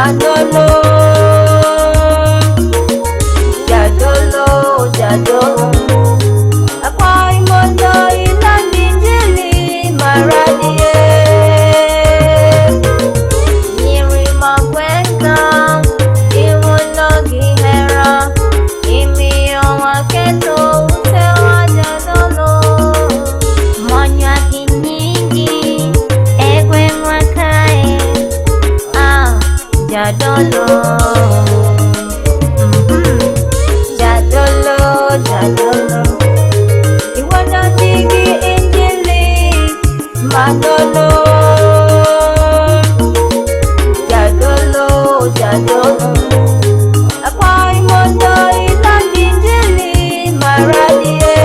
Manolo. Jadolo, jadolo. Akwayi mondo iland injili maradier. Nyiri magwenga, iwuondo gi hera, imiyo waketho utewa jadolo. Monywa gi nyingi e gweng'wa kae, ah, jadolo. Jadolo, jadolo. Iwuondo ji gi injili manolo. Jadolo, jadolo. Akwayi mondo iland injili maradier.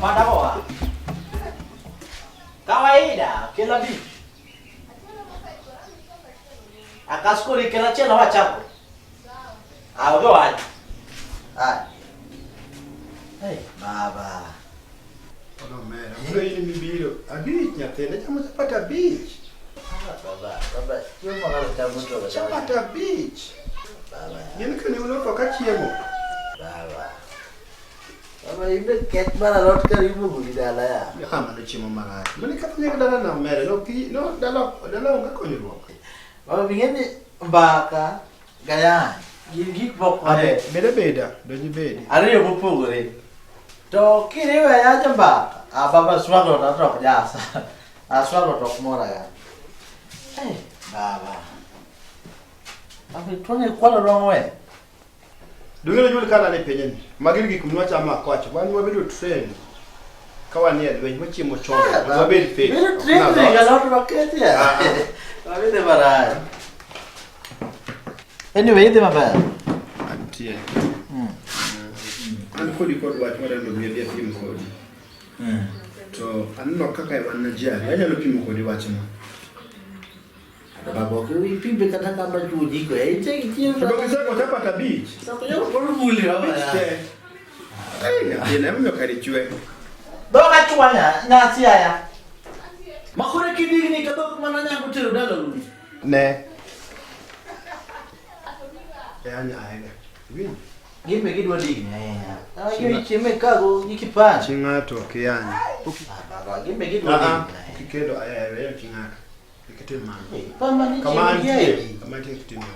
Panda poa. Kawaida, kila abich. Akaskuri kila achiel wachako. Ah, onge wach. Ah. Hey, baba. Omera, koro in mibiro abich nyathina chamo chapat abich. Baba, baba, chiemo kaka chamo to Chapat abich. Baba, Ng'eni ka ne to kachiemo. baba. Baba, imbe kech mar alot kar iluongo gi dala ya. Ah, mano chiemo marach. Mano ketho nying dala na omera. No, ki, no, dala, dala onge konyruok. Baba, ing'e ni mbaka gayany gin gik moko Abe, bed abeda, donj ibedi. ariyo mopogore. To kiriwe ayacha mbaka, ah baba swago to ok jasa. Ah swago to ok mora ga. Eh, baba. Baba tuone kwalo rong we. Donge ne nyuol ka nane pinyni. Magi gik mwachamo akwacho. Wan wabedo trained. Ka wan e lweny, wachiemo chon. Mondo wabed fit. Bedo Ok trained na ring alot maketi ya. Ah, Wabede marach. Anyway, idhi maber. Antie. An kodi kod wach madwa mi adhi apim kodi. To aneno kaka wan na ji ariyo, anyalo pimo kodi wachno. Baba, ok ipimbe kata kama chuo jiko. Eh, ite chiemo. To donge iseko chapat abich? Ok nyal koro buli baba Abich ya. te. Ei, nyathina, emomiyo kare chwe. Dhoga chwanya, nyasi aya. Makore kidigni ka dhok mana nyango tero dala uru. Ne. E anya ahinya. Iwinjo? Gin be gidwa digni ahinya. Ah, gi chieme kago gi kipande. Chi ng'ato ok iyany. Ah, baba, gin be gidwa Ah, ah, digni ahinya. kikendo aya weyo chi ng'ato. Kik itim mano. Pamba ni Kama antie, chiemo kama antie kik itim mano.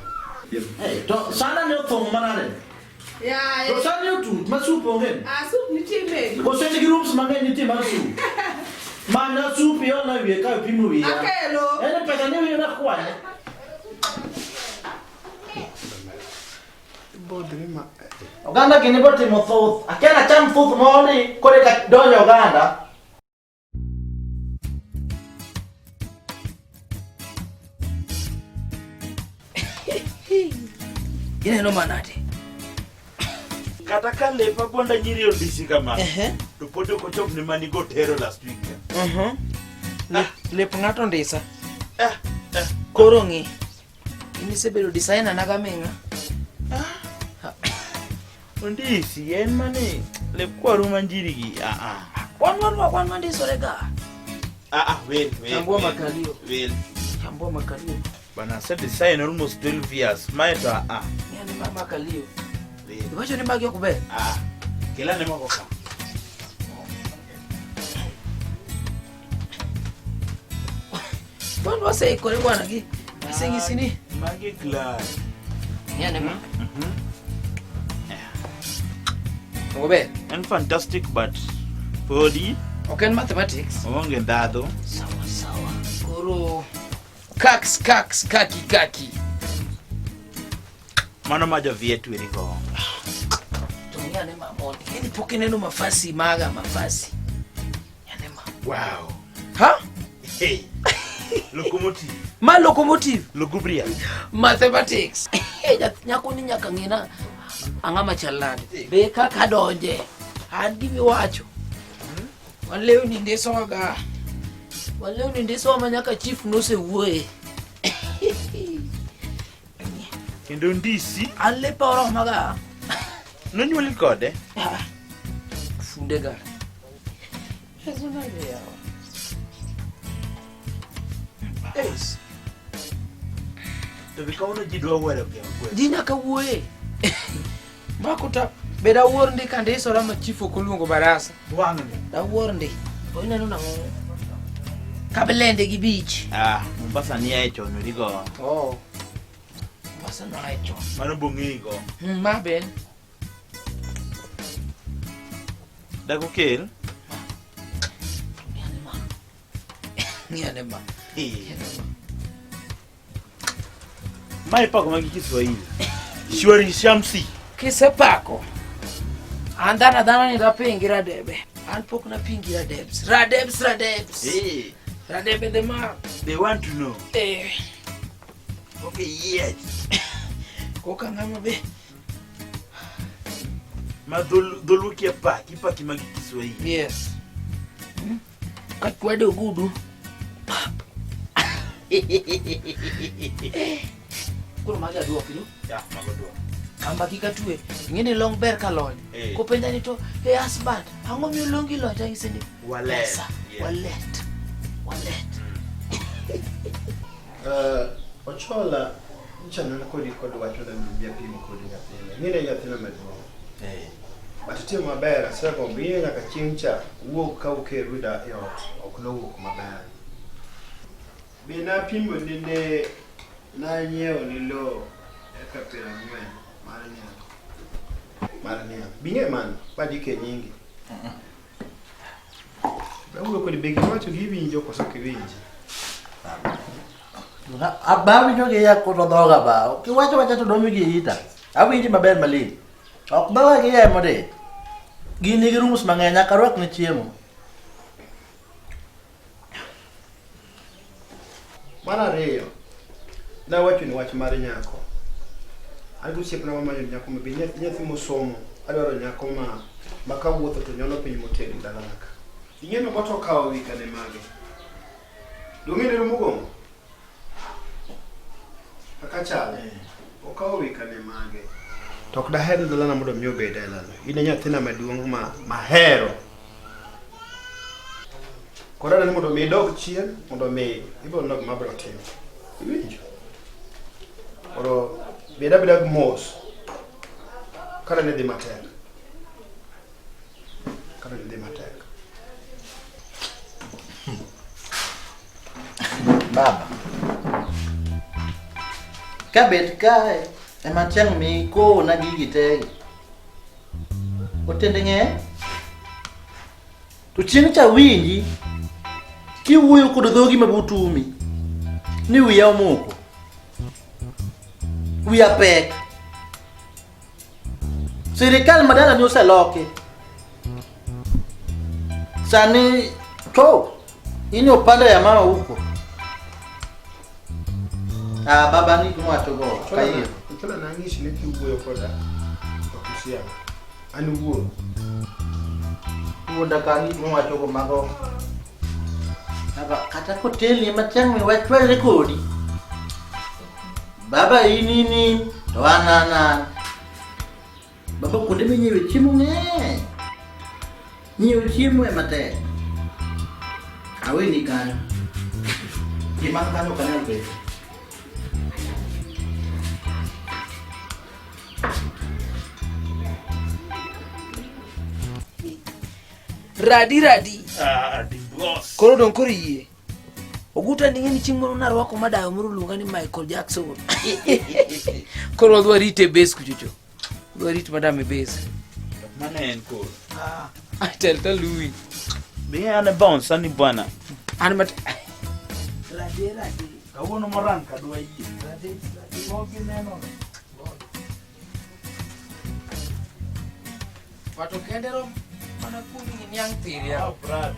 To sana ne othong' manade? Ya, To sani otuch ma sup onge. ah, soup nitie meri. Koso en gi rooms mang'eny nitie mar sup. Mana sup iolna wiye ka ipimo wiya. Akelo. En pesa ni wiye nakwanye. Bodhri ma Oganda gini botimo thuth. Akia nacham thuth mondi koro eka donjo oganda. Ineno manade? Kata ka lepa gonda nyiri ondisi kama to pod ok ochop ne manigo tero last week. Lep ng'ato ndisa. Eh, eh. Koro ng'i. In isebedo designer na gaming'a. Ondisi en mane lep kwaru manjiri gi. Ah ah. Wan wan wan wandisore ga. Ah ah, well, well. Chambua well, makalio. Well. Chambua makalio. Bana se design almost 12 years. Mae to ah ah. Ng'ani ma makalio. Well. Iwacho ni magi ok ber. Ah. Kela ne moko ka. Wan waseikore bwana gi. Aseng'isi ni. Magi glad. Ng'ani ma. Ok ber. En fantastic but podi Ok en mathematics. oonge ndhadhu. Sawa sawa. Koro kaks kaks kaki kaki. Mano ma joviet weri go. To ng'ane ma mondi. Yaani pok ineno mafasi maga mafasi. Ng'ane ma. Wow. Ha? Hey. Locomotive. Ma locomotive. Lugubria. Mathematics. Nyako ni nyaka ng'ina ang'ama chal nade. Be kaka donje. An gimiwacho. Wan lewni ndisoga. Wan lewni ndisowa ma nyaka chief nosewuoye. Kendo ndisi An lepa oromaga. nonyuoli kode. Ah, Funde ga. Yeso nade yawa. Yes. To be kawuono ji dwa wero gweng'. Ji nyaka wuoye. Mako ta be dawuor ndi ka ndisora ma chief ok oluongo barasa. Wang'ni. Dawuor ndi. To ineno nang'o? Kablende gi beach. Ah, Mombasa ni ae chon weri go. Oh. Mombasa no ae chon. Mano bong'eyi go. Ma ben. Dak okel. Ng'ane ma. Ng'ane ma. Eh. Ma ipako magi Kiswahili. Shwari Shamsi. Kisepako. An dhano adhana ni dapingi radebe. An pok napingi radebs. Radebs radebs. Eh, Radebe the man. they want to know. Eh. Okay, yes. Koka ng'ama be. Ma dholuo kia paki, ipaki magi Kiswahili. Yes. Kachwade ogudu. Pap. Koro magi aduoki do. Ya, mago dwa. Kamba kik atwe. Ing'e ni long ber ka lony. Eh. Kopenja ni to, hey husband, ang'o miyo longi lony? Tang'ise ni Walet. pesa. Yeah. Walet. Walet. Ochola nyicha neno kodi kod wacho na japimo kodi nyathina. Ng'ine nyathina maduong'. Eh. But itimo maber asegombo ing'e nyaka chieng' cha wuok ka ukeru da e ot ok nowuok maber. Be napimo ni ne nanyiewo ni lowo eka piero ang'wen mar niang'. Mar niang'. Bing'e mano badike nyingi. Awuoyo kodi be giwacho giwinjo koso ok iwinji? Awinjo gi ya koto dhoga ba. Kiwacho wacha to donjo gi ita. Awinji maber malich. Ok dhoga gi ya mode. Gini gi rooms mang'eny nyaka rwak ne chiemo. Mar ariyo, nawacho ni wach mar nyako. An gi osiepna mamanyo nyako maber, nyathi mosomo. Adwaro nyako ma kawuotho to nyono piny motegno dalana ka. Ing'e ni oboto okawo wika ne mage. Dong'e ni rumo Kaka chale, okawo wika ne mage. To ok daher ni dalana mondo mi obed dalano. In e nyathina maduong' ma mahero. Koro adwaro ni mondo mi idog chien mondo mi ibiro neno gima abiro timo. Iwinjo? Koro bed abeda gi mos. Kata ne dhi matek. Kata ne dhi matek. Baba. Kabet kae ema chieng' mikowona gigi te. Otende ng'eny. To chieng' cha winji kiwuoyo kod dhogi mabut umi ni wiya omoko. Wiya pek. Sirikal madala ni oseloki. Sani to in upande ya mama huko. Ah, baba ni kumwacho go kayie. Ochola nang'isi ni kiwuoyo koda ok isiam. An wuoro. Wuonda ka ni mwacho go mago. Baba kata koteli ema chieng' mi wachwalre kodi. Baba in in in to an an an. Baba kuonde minyiewe chiemo ng'eny. Nyiewo chiemo ema tek. Aweni kanyo. Gima kanyo ok anyal bedo. Radi radi. Ah, the boss. Koro dong koro yie. Oguta ni ng'eni chieng' moro narwako madayo moro luonga ni Michael Jackson. Koro wadwa rite e base kuchocho. Wadwa rit madam e base. Mano en koro. Ah, tel ta lui. Be an e bouncer ni bwana. An mat Radi radi. Kawuono moran kadwa yie. Radi radi gogi neno. Wato kende rom mana kuom niang' thiria. Ah, brother.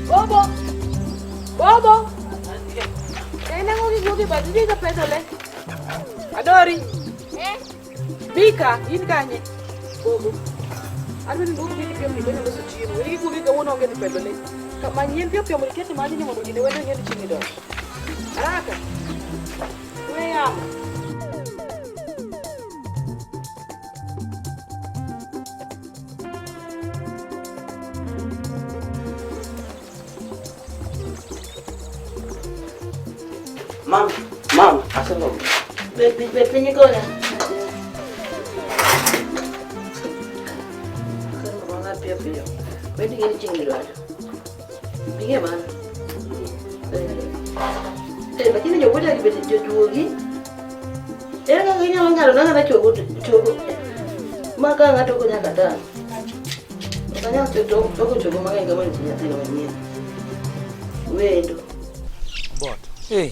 Bobo! Bobo! En ang'o gigogi badi dhi ka pedho le? Adori! Eh? Bika, in kanye? Bobo. Adwa ni duok gini piyo piyo loso chiemo. Weri gi guogi kawuono onge dhi pedho le. Many yien piyo piyo mondo iket e majni mondo gine wendo ng'e ni chiegni donjo. Haraka. We yamo. Mama, mama, aseromo. Be piny koda. Koro piyo piyo. Wendi gini chieng' midwaro. Ing'e mano. Eh, lakini jowuoda gi bende jojuogi. Ere kaka inyalo ng'ado nang'ada chogo chogo ma ka ng'ato ok nyaka tang'. Ok anyal toko chogo mang'eny kamano e nyathino manyien. Wendo. Bot. Eh.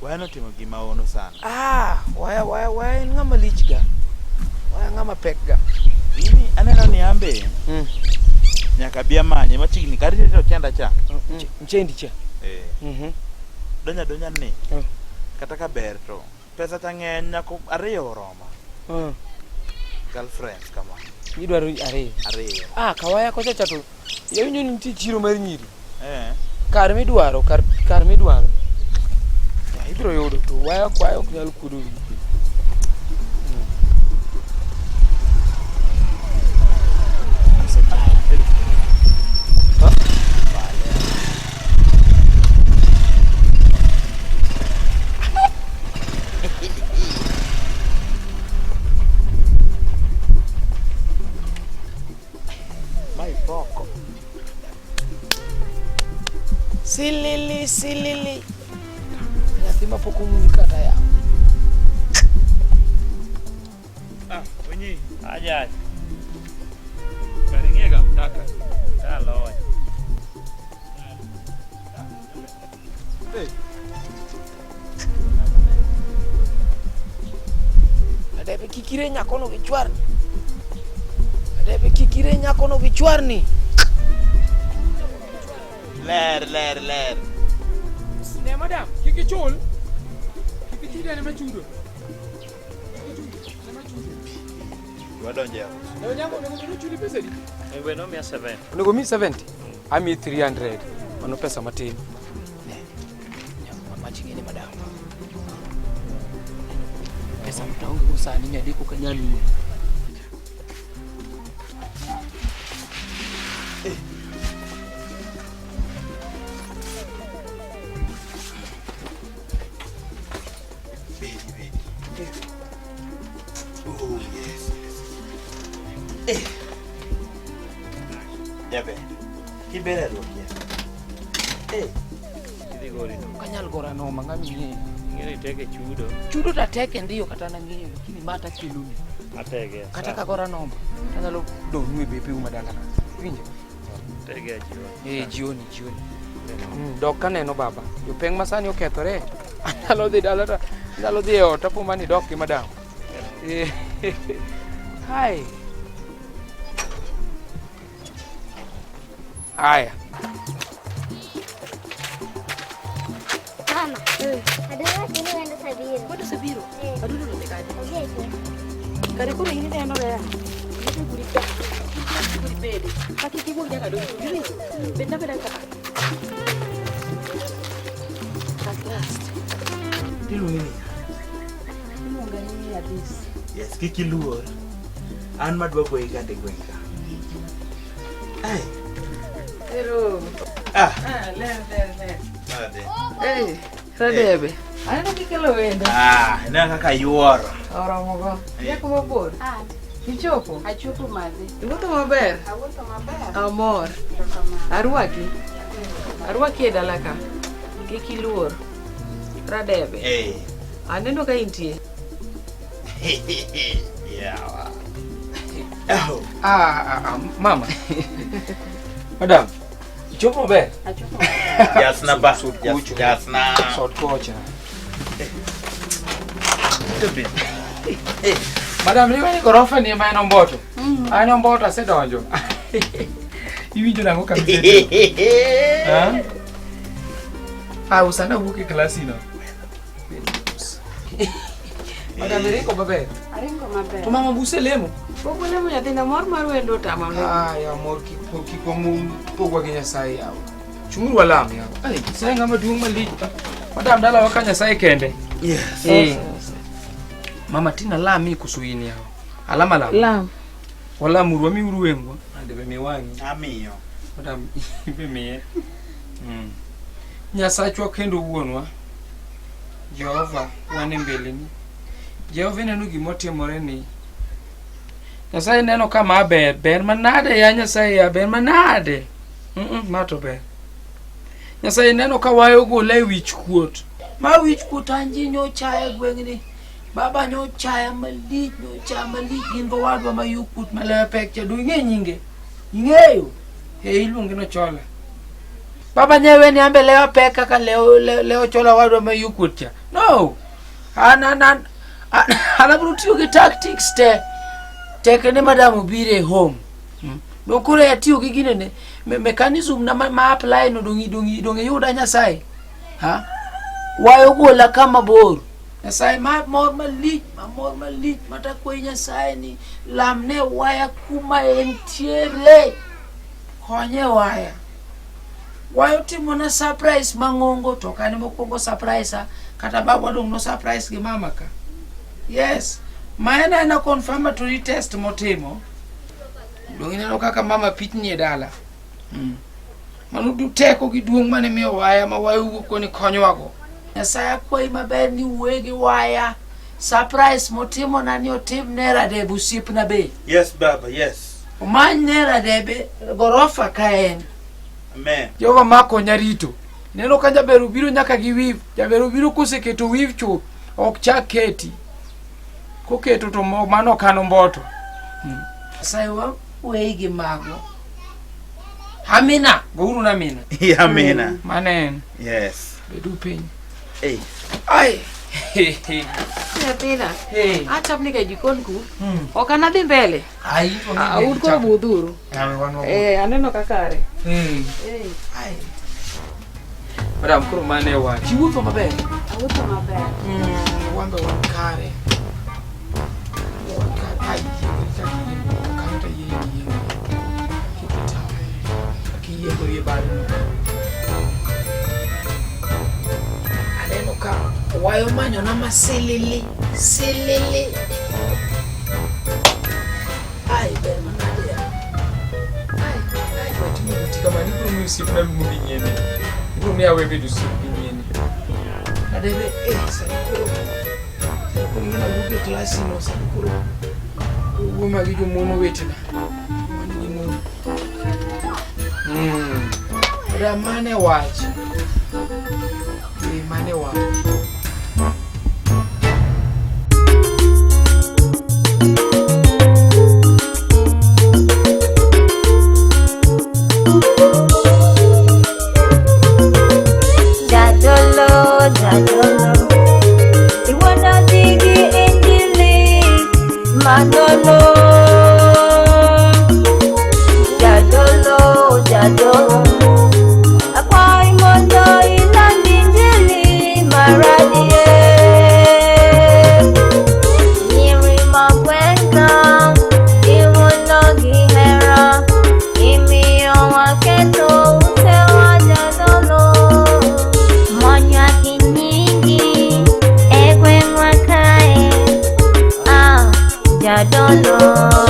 Waya notimo gima ono sana. Ah, waya waya waya en ng'ama lich ga. Waya ng'ama pek ga. Ini aneno ni ambe. Nyaka bi amanye machiegni kar rito chenda cha. Mchendi cha. Eh. Donya donya ni. Kata ka ber to pesa ta ng'eny nyako ariyo oroma. Girlfriends kama. Idwaro ariyo. Ariyo. Ah, kawaya kocha cha to iwinjo ni nitie chiro mar nyiri. Eh. Kar midwaro, kar kar midwaro. Ya, ibiro yudo to waya kwayo ok nyal kuodo wiyi. Mai poko. Silili silili. Nyathi ma pok omul kata yawo. Ah, onyi. Aja. Karing'ega mtaka. Taloy. Adepe kikire nyakono gi chwarni. Adepe kikire nyakono gi chwarni. Ler ler ler. Ne madam, kik ichul. Kik ichul en ema chudo. Kik ichul, en ema chudo. Wadonje e ot. Ne onyango onego bed ni ochuli pesa adi? Onego miya 70. Onego miyi 70. Amiyi 300. Mano pesa matin. Ne. Mach ing'e ni madam. Pesa mtaonge go sani nyadeko ok anyal wuoyo. Eh. Jaber. Kiber e ruokia. Eh. Idhi gori no. Ok anyal gora noma ng'ama ing'eyo. Ing'e ni tek e chudo. Chudo to atek e ndiyo kata nang'eyo lakini ma takeloni. Atege. Kata ka gora noma anyalo dong'nu e bepeu madala ka. Iwinjo? Tege achiwa. Eh, jioni jioni. Dok kaneno baba. Jopeng' masani okethore. Anyalo dhi dala to anyalo dhi e ot apo mani dok gi madam. Eh. Hai. Aya. Mama, adwa ni wendo sabiro. Wendo sabiro? Eh. Adundo no kanye? Ogeche. Kare koro in ineno ber. Guri ka. Guri bede. Ma kik iwuog nyaka donjo. Iwinjo? Bed abeda ka. At last. Iluongi ni? Iluonga ni Adis. Yes, kik iluor. An madwa goyi gande gweng' ka. Ai. Ero. Ah. Ah, ler ler ler. Nade. Eh, Radebe. Aneno kikelo wendo. Ah, ineno kaka yuoro. Oromo go. Nyako mabor. Ah. Ichopo? Achopo madhi. Iwuotho maber? Awuotho maber. Amor. Arwaki. Arwaki e dala ka. Kik iluor. Radebe. Eh. Aneno ka intie. Yawa. Ah, ah, ah, mama. Madam, ichopo maber? Achopo Jasna ba. Jasna. Sot kocha. Tobi. Madam, liwe ni gorofa ni ema en omboto. An omboto asedonjo. Iwinjo nang'o kabisa? Ha? Ah, usana wuok e klasino. Madam, iringo maber. Aringo maber. To mama buse lemo. Pok olemo nyathina mor mar wendo otama lemo. Ah, ya mor kik pogwa gi Nyasaye yawa. Chung'uru walam yawa. Ai, Nyasaye ng'ama duong' malich. Madam dalawa ka Nyasaye kende. Yes. Eh. Mama tina lami koso in yawa. Alama lam. Lam. Walamuru wamiuru wengwa. Ande be mi wang'i. Amiyo. Madam be miye. Nyasachwa kendo wuonwa. Jehova wan e mbeleni. Jehova ineno gimotimore ni. Nyasaye neno ka ma ber, ber manade ya Nyasaye ya ber manade. Ma to ber. Nyasaye neno ka wayo gola e wich kuot. Ma wich kuot anji nyochaya e gweng'ni. Baba nyochaya malich, nyochaya malich gin gowadwa ma yukut malewe pek cha. Do ing'e nyinge? Ing'eyo? E iluonge nochola. Baba nyewe ni ambe lewa pek kaka leo chola wadwa ma yukut cha. No. An abiro tiyo gi tactics te. Tek ni madam obiro e home. Dong koro atiyo gi ginene mechanism na ma apply no dong iyuda Nyasaye. Ha? Wayo gola kama bor. Nyasaye ma mor malich, ma mor malich matakwayi Nyasaye ni lamne waya kuma entiere. Konye waya. Wayo timona surprise mang'ongo to ok an mokwongo surprise kata babwa dong no surprise gi mama ka. Yes. Ma en aena confirmatory test motimo. Dong ineno kaka mama pichni e dala. Mano du teko gi duong' mane miyo waya ma wayo wuok koni konyowago. Nyasaye akwayi maber ni wuoye gi waya. Surprise motimo na ni otim ne Radebe osiepna be. Yes baba, yes. Omany ne Radebe gorofa ka en. Amen. Jehova ma konya rito. Neno ka jaber obiro nyaka gi weave. Jaber obiro koseketo weave chuth, ok chak keti. Koketo to mano ok an omboto. Nyasaye wa weyi gi mago. Amina, gouru na amina. Amina. Mano en. Yes. Bedu piny. Hey. Ai. Nyathina. Achapni ka e jikon ku. Ok anadhi mbele. Ai, Un koro budhuru. Aneno ka kare. Ai. Madam, koro mano e wach. Iwuotho maber? Awuotho maber. Wan be wan kare. Wan kare. Ai, kanyo to yie yie. Kik itaw. Kiyiengori e badno. Aneno ka wayo manyona masilili, silili. Ai, ber manade ya. Ai, ai, watimo buti kama ni biro miyo osiepna luongo gi nyiene. Ibiro miyo awe bedo osiep gi nyiene. Adebe, sani koro ing'e nawuok e klasi no, sani koro Wuo magi jomono wetena. Wan gi mon. Oda mane wach. Eh, mane wach. Jadolo, jadolo, iwona digi injili manolo. Jadolo, jadolo, akwai mondo iland injili maradie. Nyiri magwenga, iwuono gi hera, imiyo waketo utewa jadolo. Monywa gi nyingi e gweng'wa kae, ah, jadolo.